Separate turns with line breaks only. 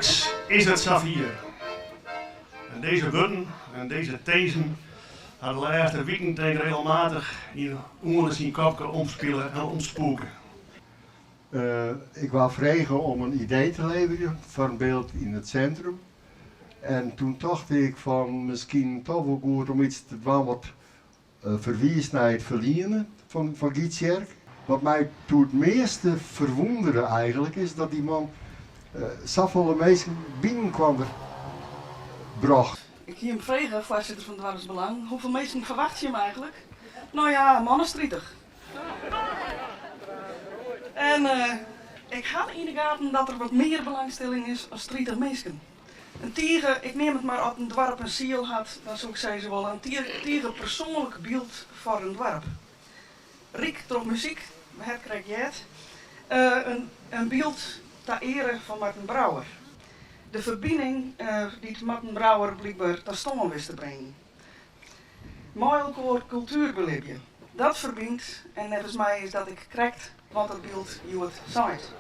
Daliks is it safier. En dizze wurden en dizze tinzen ha de lêste wiken tink regelmatich yn Oene syn kopke omspile en omspûke.
Ik waard frege om in idee te leverjen foar in byld yn it sintrum. En toen tocht ik fan miskien toch wol goed om iets te dwaan wat ferwiist nei it ferline fan Gytsjerk. Wat my doe it measte ferwûndere eigenlik is dat dy man safolle minsken byinoar brocht.
Ik hie him frege, foarsitter fan Doarpsbelang, hoefolle minsken ferwachtsje jim eigenlik? No ja, in man as 30. En ik ha yn de gaten dat der wat mear belangstelling is as 30 minsken. In tige, ik neam it mar at in doarp in siel hat, dan soe ik sizze wolle, in tige persoanlik byld foar in doarp. Ryk troch muzyk, we ha it krekt heard. In byld ta eare fan Marten Brouwer. De ferbining dy't Marten Brouwer blykber ta stân wist te bringen. Mei elkoar kultuer belibje, dat ferbynt en neffens my is dat ek krekt wat it byld hjoed seit.